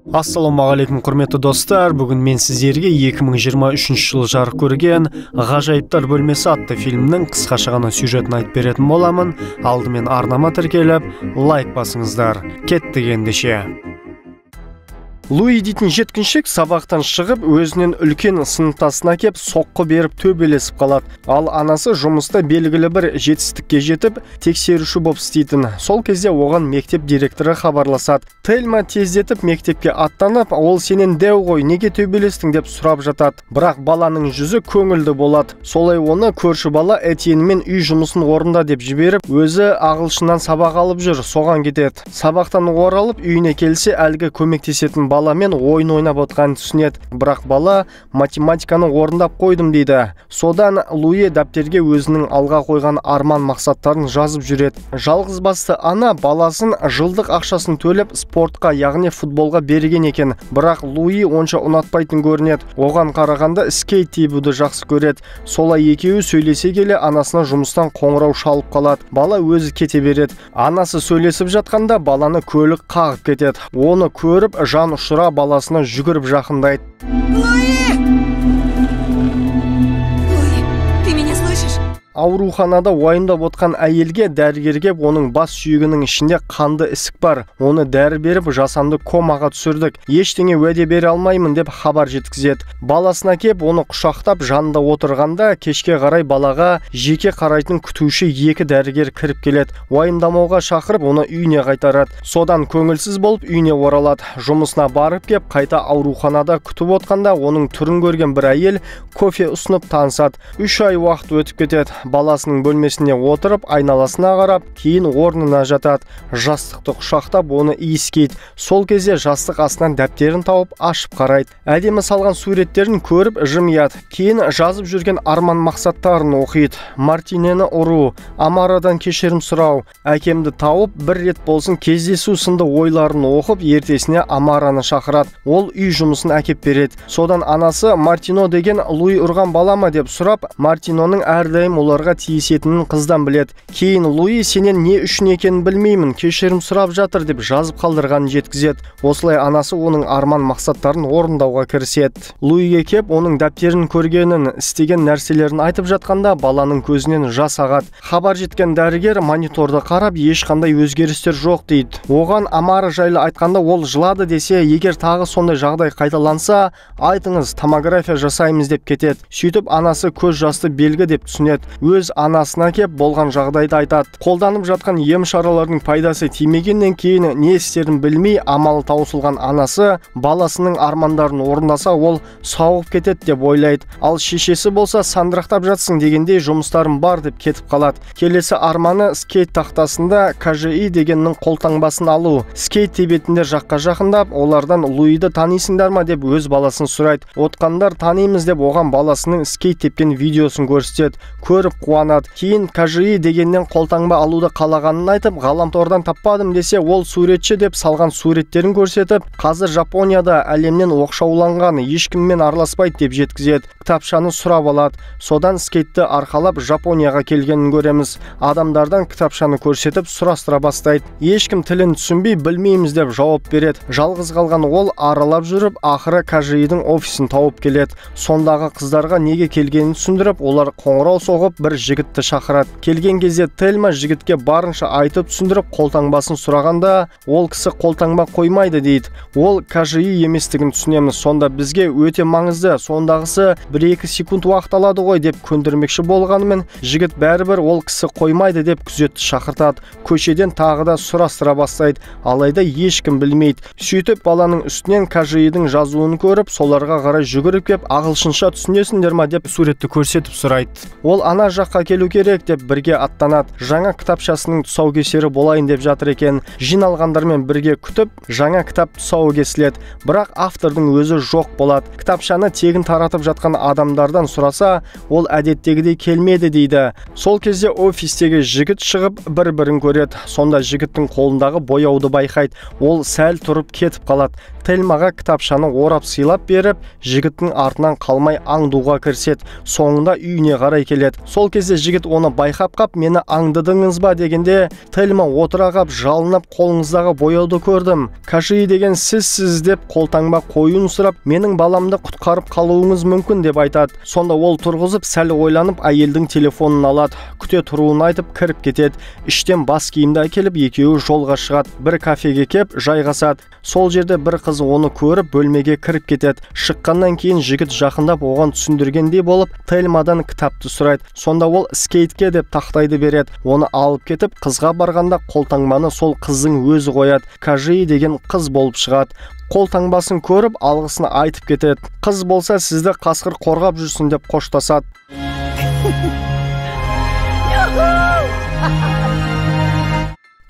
Ассалаумағалейкум, құрметті достар. Бүгін мен сіздерге 2023 жылы жарық көрген Ғажайыптар бөлмесі атты фильмнің қысқаша ғана сюжетін айтып беретін боламын. Алдымен арнама тіркеліп, лайк басыңыздар. Кеттік ендеше. Луи дейтін жеткіншек сабақтан шығып, өзінен үлкен сыныптасына кеп соққы беріп төбелесіп қалады. Ал анасы жұмыста белгілі бір жетістікке жетіп, тексеруші боп істейтін. Сол кезде оған мектеп директоры хабарласады. Тельма тездетіп мектепке аттанып, ол сенен дәу ғой, неге төбелестің деп сұрап жатады. Бірақ баланың жүзі көңілді болады. Солай оны көрші бала Этьенмен үй жұмысын орында деп жіберіп, өзі ағылшыннан сабақ алып жүр, соған кетеді. Сабақтан оралып үйіне келсе, әлгі көмектесетін баламен ойын ойнап отқанын түсінеді. Бірақ бала математиканы орындап қойдым дейді. Содан Луи дәптерге өзінің алға қойған арман мақсаттарын жазып жүреді. Жалғыз басты ана баласын жылдық ақшасын төлеп спортқа, яғни футболға берген екен. Бірақ Луи онша ұнатпайтын көрінеді. Оған қарағанда скейт тебуді жақсы көреді. Солай екеуі сөйлесе келе анасына жұмыстан қоңырау шалып қалады. Бала өзі кете береді. Анасы сөйлесіп жатқанда баланы көлік қағып кетеді. Оны көріп жан ұшыра баласына жүгіріп жақындайды. Луи! Луи, ты меня слышишь? Ауруханада уайымдап отқан әйелге дәрігерге оның бас сүйегінің ішінде қанды ісік бар. Оны дәрі беріп жасанды комаға түсірдік. Ештеңе уәде бере алмаймын деп хабар жеткізеді. Баласына кеп оны құшақтап жанында отырғанда кешке қарай балаға жеке қарайтын күтуші екі дәрігер кіріп келеді. Уайымдамауға шақырып оны үйіне қайтарады. Содан көңілсіз болып үйіне оралады. Жұмысына барып кеп қайта ауруханада күтіп отқанда оның түрін көрген бір әйел кофе ұсынып танысады. 3 ай уақыт өтіп кетеді. Баласының бөлмесіне отырып, айналасына қарап, кейін орнына жатады. Жастықты құшақтап, оны иіскейді. Сол кезде жастық астынан дәптерін тауып, ашып қарайды. Әдемі салған суреттерін көріп, жымияды. Кейін жазып жүрген арман мақсаттарын оқиды. Мартинені ұру, Амарадан кешірім сұрау, әкемді тауып, бір рет болсын кездесу сынды ойларын оқып, ертесіне Амараны шақырады. Ол үй жұмысын әкеп береді. Содан анасы Мартино деген Луи ұрған бала ма деп сұрап, Мартиноның әрдайым оларға тиісетінін қыздан біледі. Кейін Луи сенен не үшін екенін білмеймін, кешірім сұрап жатыр деп жазып қалдырғанын жеткізеді. Осылай анасы оның арман мақсаттарын орындауға кіріседі. Луиге кеп оның дәптерін көргенін, істеген нәрселерін айтып жатқанда баланың көзінен жас ағады. Хабар жеткен дәрігер мониторды қарап, ешқандай өзгерістер жоқ дейді. Оған Амара жайлы айтқанда ол жылады десе, егер тағы сондай жағдай қайталанса, айтыңыз, томография жасаймыз деп кетеді. Сөйтіп анасы көз жасты белгі деп түсінеді. Өз анасына кеп болған жағдайды айтады. Қолданып жатқан ем шаралардың пайдасы тимегеннен кейін не істерін білмей амалы таусылған анасы баласының армандарын орындаса ол сауығып кетеді деп ойлайды. Ал шешесі болса сандырақтап жатсың дегендей жұмыстарым бар деп кетіп қалады. Келесі арманы скейт тақтасында КЖИ дегеннің қолтаңбасын алу. Скейт тебетіндер жаққа жақындап, олардан Луиді танисыңдар ма деп өз баласын сұрайды. Отқандар танимыз деп оған баласының скейт тепкен видеосын көрсетеді. Көріп қуанады. Кейін КЖИ дегеннен қолтаңба алуды қалағанын айтып, ғаламтордан таппадым десе, ол суретші деп салған суреттерін көрсетіп, қазір Жапонияда әлемнен оқшауланған, ешкіммен араласпайды деп жеткізеді. Кітапшаны сұрап алады. Содан скейтті арқалап Жапонияға келгенін көреміз. Адамдардан кітапшаны көрсетіп сұрастыра бастайды. Ешкім тілін түсінбей білмейміз деп жауап береді. Жалғыз қалған ол аралап жүріп, ақыры КЖИ-дің офисін тауып келеді. Сондағы қыздарға неге келгенін түсіндіріп, олар қоңырау соғып бір жігітті шақырады. Келген кезде Тельма жігітке барынша айтып түсіндіріп қолтаңбасын сұрағанда, ол кісі қолтаңба қоймайды дейді. Ол КЖИ еместігін түсінеміз. Сонда бізге өте маңызды, сондағысы 1-2 секунд уақыт алады ғой деп көндірмекші болғанымен, жігіт бәрібір ол кісі қоймайды деп күзетті шақыртады. Көшеден тағы да сұрастыра бастайды. Алайда ешкім білмейді. Сөйтіп баланың үстінен КЖИ-дің жазуын көріп, соларға қарай жүгіріп кеп, ағылшынша түсінесіңдер ма деп суретті көрсетіп сұрайды. Ол ана жаққа келу керек деп бірге аттанады. Жаңа кітапшасының тұсаукесері болайын деп жатыр екен. Жиналғандармен бірге күтіп, жаңа кітап тұсауы кесіледі. Бірақ автордың өзі жоқ болады. Кітапшаны тегін таратып жатқан адамдардан сұраса, ол әдеттегідей келмеді дейді. Сол кезде офистегі жігіт шығып бір-бірін көреді. Сонда жігіттің қолындағы бояуды байқайды. Ол сәл тұрып кетіп қалады. Тельмаға кітапшаны орап сыйлап беріп, жігіттің артынан қалмай аңдуға кіріседі. Соңында үйіне қарай келеді. Сол кезде жігіт оны байқап қап, мені аңдыдыңыз ба дегенде, Тельма отыра қап жалынып, қолыңыздағы бояуды көрдім. Кажи деген сіз деп қолтаңба қоюын сұрап, менің баламды құтқарып қалуыңыз мүмкін деп айтады. Сонда ол тұрғызып, сәл ойланып, әйелдің телефонын алады. Күте тұруын айтып, кіріп кетеді. Іштен бас киімді әкеліп, екеуі жолға шығады. Бір кафеге кеп, жайғасады. Сол жерде бір қыз оны көріп, бөлмеге кіріп кетеді. Шыққаннан кейін жігіт жақындап оған түсіндіргендей болып, Тельмадан кітапты сұрайды. Сонда ол скейтке деп тақтайды береді. Оны алып кетіп, қызға барғанда қолтаңбаны сол қыздың өзі қояды. Кажи деген қыз болып шығады. Қолтаңбасын көріп, алғысын айтып кетеді. Қыз болса, сізді қасқыр қорғап жүрсін деп қоштасады.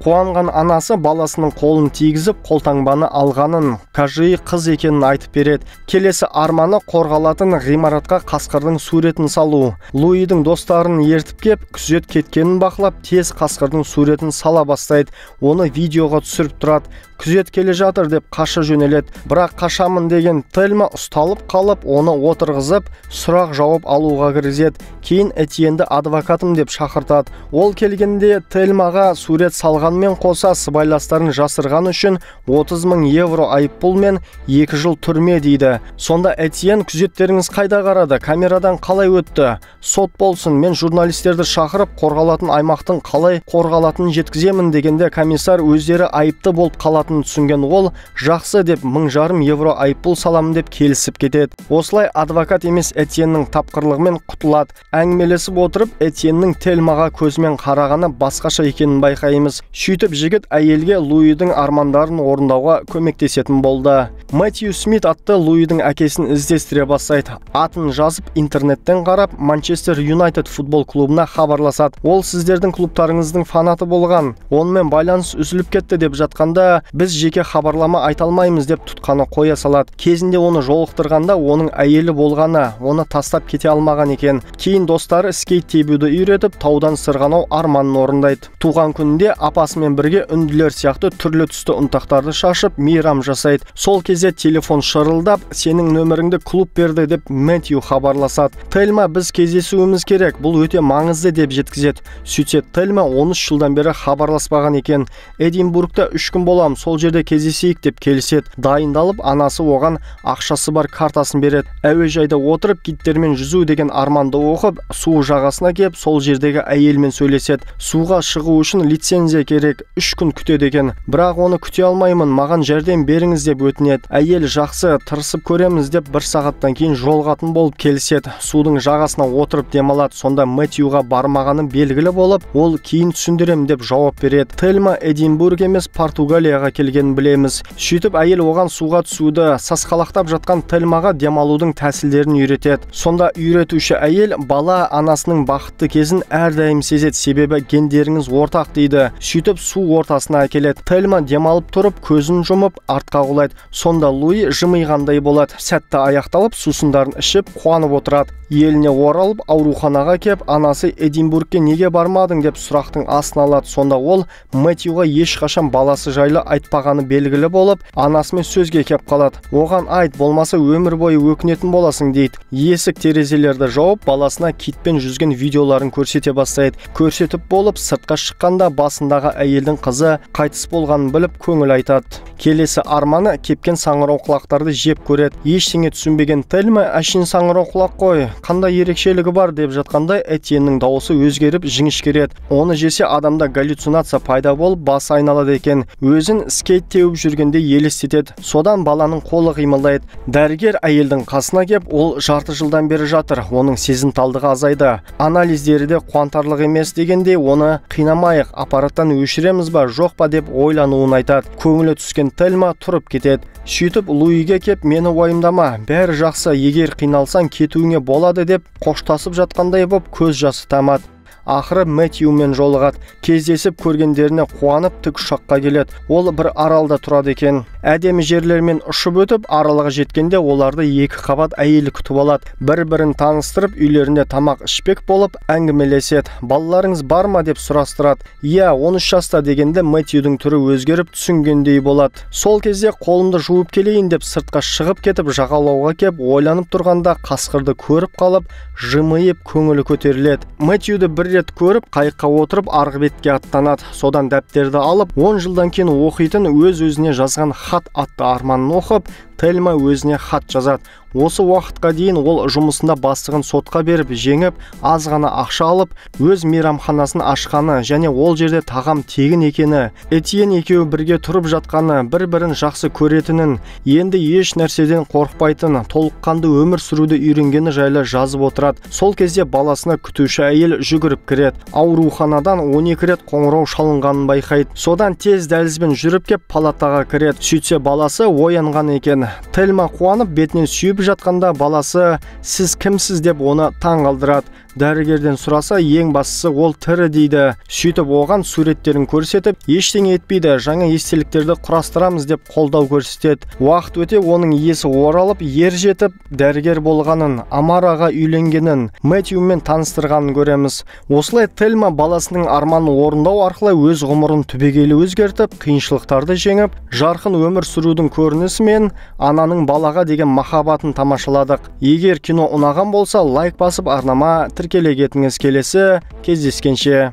Қуанған анасы баласының қолын тигізіп, қолтаңбаны алғанын, Кажи қыз екенін айтып береді. Келесі арманы қорғалатын ғимаратқа қасқырдың суретін салу. Луидің достарын ертіп кеп, күзет кеткенін бақылап, тез қасқырдың суретін сала бастайды. Оны видеоға түсіріп тұрады. Күзет келе жатыр деп қаша жөнеледі. Бірақ қашамын деген Тельма ұсталып қалып, оны отырғызып, сұрақ жауап алуға кіргізеді. Кейін Этьенді адвокатым деп шақыртады. Ол келгенде Тельмаға сурет салғанмен қоса сыбайластарын жасырған үшін 30 мың евро айыппұл мен 2 жыл түрме дейді. Сонда Этьен, күзеттеріңіз қайда қарады, камерадан қалай өтті? Сот болсын, мен журналистерді шақырып, қорғалатын аймақтың қалай қорғалатынын жеткіземін дегенде комиссар өздері айыпты болып қалатынын түсінген ол, жақсы деп 1,5 евро айыппұл саламын деп келісіп кетеді. Осылай адвокат емес Этьеннің тапқырлығымен құтылады. Әңгімелесіп отырып, Этьеннің Тельмаға көзімен қарағаны басқаша екенін байқаймыз. Сөйтіп жігіт әйелге Луидің армандарын орындауға көмектесетін болды. Мэтью Смит атты Луидің әкесін іздестіре бастайды. Атын жазып, интернеттен қарап, Манчестер Юнайтед футбол клубына хабарласады. Ол сіздердің клубтарыңыздың фанаты болған. Онымен байланыс үзіліп кетті деп жатқанда, біз жеке хабарлама айта алмаймыз деп тұтқаны қоя салады. Кезінде оны жолықтырғанда оның әйелі болғаны, оны тастап кете алмаған екен. Кейін достары скейт тебуді үйретіп, таудан сырғанау арманын орындайды. Туған күнінде апасымен бірге үнділер сияқты түрлі түсті ұнтақтарды шашып, мейрам жасайды. Сол кезде телефон шырылдап, сенің нөміріңді клуб берді деп Мэтью хабарласады. Тельма, біз кездесуіміз керек, бұл өте маңызды деп жеткізеді. Сөйтсе Тельма 13 жылдан бері хабарласпаған екен. Эдинбургта 3 күн болам, сол жерде кездесейік деп келіседі. Дайындалып, анасы оған ақшасы бар картасын береді. Әуежайда отырып, киттермен жүзу деген арманды оқып, су жағасына кеп, сол жердегі әйелмен сөйлеседі. Суға шығу үшін лицензия керек, 3 күн күтеді екен. Бірақ оны күте алмаймын, маған жәрдем беріңіз деп өтінеді. Әйел жақсы, тырысып көреміз деп 1 сағаттан кейін жолығатын болып келіседі. Судың жағасына отырып демалады. Сонда Мэтьюға бармағаны белгілі болып, ол кейін түсіндірем деп жауап береді. Тельма Эдинбург емес, Португалияға келгенін білеміз. Сөйтіп әйел оған суға түсуді, сасқалақтап жатқан Тельмаға демалудың тәсілдерін үйретеді. Сонда үйретуші әйел бала анасының бақытты кезін әрдайым сезеді, себебі гендеріңіз ортақ дейді. Сөйтіп су ортасына әкеледі. Тельма демалып тұрып, көзін жұмып, артқа құлайды. Сонда Луи жымиғандай болады. Сәтті аяқталып, сусындарын ішіп, қуанып отырады. Еліне оралып, ауруханаға кеп, анасы Эдинбургке неге бармадың деп сұрақтың астына алады. Сонда ол Мэтьюға ешқашан баласы жайлы айтпағаны белгілі болып, анасымен сөзге кеп қалады. Оған айт, болмаса өмір бойы өкінетін боласың дейді. Есік терезелерді жауып, баласына китпен жүзген видеоларын көрсете бастайды. Көрсетіп болып, сыртқа шыққанда басындағы әйелдің қызы қайтыс болғанын біліп, көңіл айтады. Келесі арманы кепкен саңырауқұлақтарды жеп көреді. Ештеңе түсінбеген Тельма, әшейін саңырауқұлақ қой, қандай ерекшелігі бар деп жатқанда Этьеннің дауысы өзгеріп жіңішкереді. Оны жесе адамда галлюцинация пайда болып, басы айналады екен. Өзін скейт теуіп жүргенде елестетеді. Содан баланың қолы қимылдайды. Дәрігер әйелдің қасына кеп, ол жарты жылдан бері жатыр, оның сезімталдығы азайды. Анализдері де қуантарлық емес дегенде, оны қинамайық, аппараттан өшіреміз ба, жоқ па деп ойлануын айтады. Көңілі түскен Тельма тұрып кетеді. Сөйтіп Луиге кеп, мені уайымдама, бәрі жақсы, егер қиналсаң кетуіңе болады деп қоштасып жатқандай боп көз жасы тамады. Ақыры Мэтьюмен жолығады. Кездесіп көргендеріне қуанып тікұшаққа келеді. Ол бір аралда тұрады екен. Әдемі жерлермен ұшып өтіп, аралға жеткенде оларды екі қабат әйел күтіп алады. Бір-бірін таныстырып, үйлерінде тамақ ішпек болып әңгімелеседі. Балаларыңыз бар ма деп сұрастырады. Иә, 13 жаста дегенде Мэтьюдің түрі өзгеріп түсінгендей болады. Сол кезде қолымды жуып келейін деп сыртқа шығып кетіп, жағалауға кеп ойланып тұрғанда қасқырды көріп қалып, жымиып көңілі көтеріледі. Мэтьюді бір рет көріп, қайыққа отырып арғы бетке аттанады. Содан дәптерді алып, 10 жылдан кейін оқитын өз-өзіне жазған хат атты арманын оқып, Тельма өзіне хат жазады. Осы уақытқа дейін ол жұмысында бастығын сотқа беріп, жеңіп, аз ғана ақша алып, өз мейрамханасын ашқаны және ол жерде тағам тегін екені, Этьен екеуі бірге тұрып жатқаны, бір-бірін жақсы көретінін, енді еш нәрседен қорықпайтын, толыққанды өмір сүруді үйренгені жайлы жазып отырады. Сол кезде баласына күтуші әйел жүгіріп кіреді. Ауруханадан 12 рет қоңырау шалынғанын байқайды. Содан тез дәлізбен жүріп кеп палатаға кіреді. Сөйтсе баласы оянған екен. Тельма қуанып бетінен сүйіп жатқанда баласы сіз кімсіз деп оны таң қалдырады. Дәрігерден сұраса, ең бастысы ол тірі дейді. Сөйтіп оған суреттерін көрсетіп, ештеңе етпейді, жаңа естеліктерді құрастырамыз деп қолдау көрсетеді. Уақыт өте оның иесі оралып, ер жетіп, дәрігер болғанын, Амараға үйленгенін, Мэтьюмен таныстырғанын көреміз. Осылай Тельма баласының арманын орындау арқылы өз ғұмырын түбегейлі өзгертіп, қиыншылықтарды жеңіп, жарқын өмір сүрудің көрінісі мен ананың балаға деген махаббатын тамашаладық. Егер кино ұнаған болса, лайк басып арнама тіркеле кетіңіз. Келесі кездескенше.